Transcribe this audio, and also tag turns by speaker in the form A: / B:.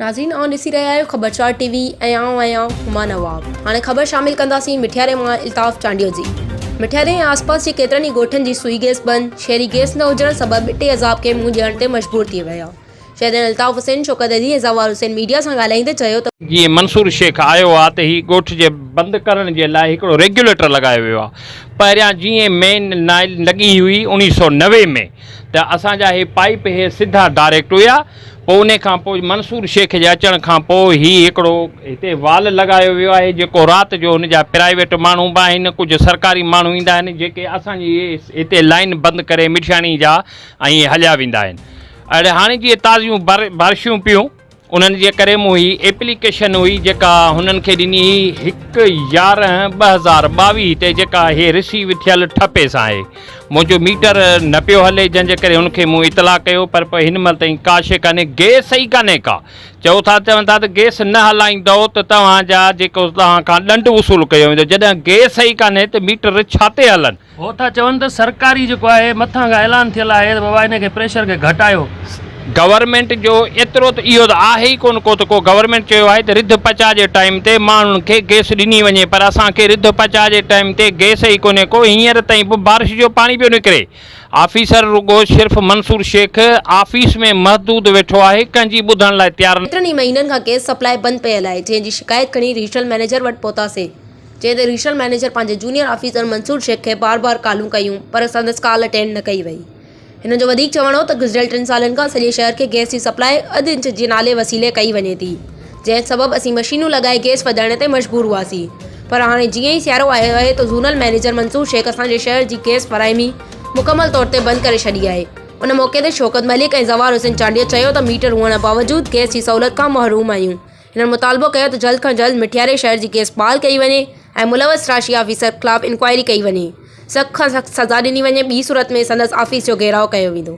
A: ناظرين اوهان ڏسي رهيا آهيو خبرچار ٽي وي ۽ آئون آهيان هما نواب هاڻي خبر شامل ڪنداسين مٺياري مان الطاف چانڊيو جي مٺياري ۽ آسپاس جي ڪيترن ئي ڳوٺن جي سوئي گئس بند شهري گئس نه هجڻ سبب ٻٽي عذاب کي منهن ڏيڻ تي مجبور ٿي ويا شهرين الطاف حسين شوڪت علي ۽ زوار حسين ميڊيا سان ڳالهائيندي چيو ته.
B: جيئن منصور شيخ آيو آ ته هي ڳوٺ جي بند ڪرڻ جي لاء هڪڙو ريگيوليٽر لڳايو ويو آ پهريان جيئن مين نائل لڳي هئي 1990 ۾ ته اسان جا هي پائيپ هي سڌا ڊائريڪٽ هيا پوء انهي کان پوء منصور شيخ جي اچڻ کان پوء هي هڪڙو هتي وال لڳايو ويو آهي جيڪو رات جو هن جا پرائيويٽ ماڻهو به آهن ڪجهه سرڪاري ماڻهو ايندا آهن جيڪي اسان جي هتي لائين بند ڪري مٺياڻي جا ۽ هليا ويندا آهن اڙي هاڻي جيئن تازيون بارشون پيون انهن جي ڪري مون هي ايپليڪيشن هئي جيڪا هنن کي ڏني هئي هڪ 11 2022 تي جيڪا هي رسيو ٿيل ٺپي سان آهي منهنجو ميٽر نه پيو هلي جنهن جي ڪري هن کي مون اطلاع ڪيو پر پوء هن مهل تائين ڪا شيء ڪانهي گئس ئي ڪانهي ڪا چئو ٿا چون ٿا ته گئس نه هلائيندؤ ته توهان جا جيڪو توهان کان ڏنڊ وصول ڪيو ويندو جڏهن گئس ئي ڪانهي ته ميٽر ڇا تي هلن.
C: هو ٿا چون ته سرڪاري جيڪو آهي مٿان کان اعلان ٿيل آهي ته بابا ان کي پريشر کي گهٽايو.
B: گورنمينٽ جو ايترو ته اهو ته آهي ئي ڪونه ڪو ته ڪو گورنمينٽ چيو آهي ته رڌ پچاء جي ٽائيم تي ماڻهن کي گئس ڏني وڃي پر اسان کي رڌ پچاء جي ٽائيم تي گئس ئي ڪونهي ڪو هينئر تائين به بارش جو پاڻي پيو نڪري آفيسر رڳو صرف منصور شيخ آفيس ۾ محدود ويٺو آهي ڪنهن جي ٻڌڻ لاء تيار
A: ڪيترن ئي مهينن کان گئس سپلاء بند پيل آهي جنهن جي شڪايت کڻي ريجنل مئنيجر وٽ پهتاسين جنهن تي ريجنل مئنيجر پنهنجي جونيئر آفيسر منصور شيخ کي بار بار ڪالون ڪيون پر سندس ڪال اٽينڊ نه ڪئي وئي. هن جو وڌيڪ چوڻ هو ته گذريل ٽن سالن کان سڄي شهر کي گئس جي سپلاء اڌ انچ جي نالي وسيلي ڪئي وڃي ٿي جنهن سبب اسين مشينون لڳائي گئس وڌائڻ تي مجبور هئاسين پر هاڻي جيئن ئي سيارو آيو آهي ته زونل مئنيجر منصور شيخ اسان جي شهر جي گئس فراهمي مڪمل طور تي بند ڪري ڇڏي آهي. ان موقعي تي شوڪت ملڪ ۽ زوار حسين چانڊيو چيو ته ميٽر هئڻ باوجود گئس جي سهولت کان محروم آهيون. هنن مطالبو ڪيو ته جلد کان جلد مٺياري شهر جي گئس بحال ڪئي وڃي ۽ ملوث راشي آفيسر خلاف انڪوائري ڪئي وڃي، سخت کان سخت سزا ڏني وڃي ٻي صورت ۾ سندس آفيس جو گهيراء ڪيو ويندو.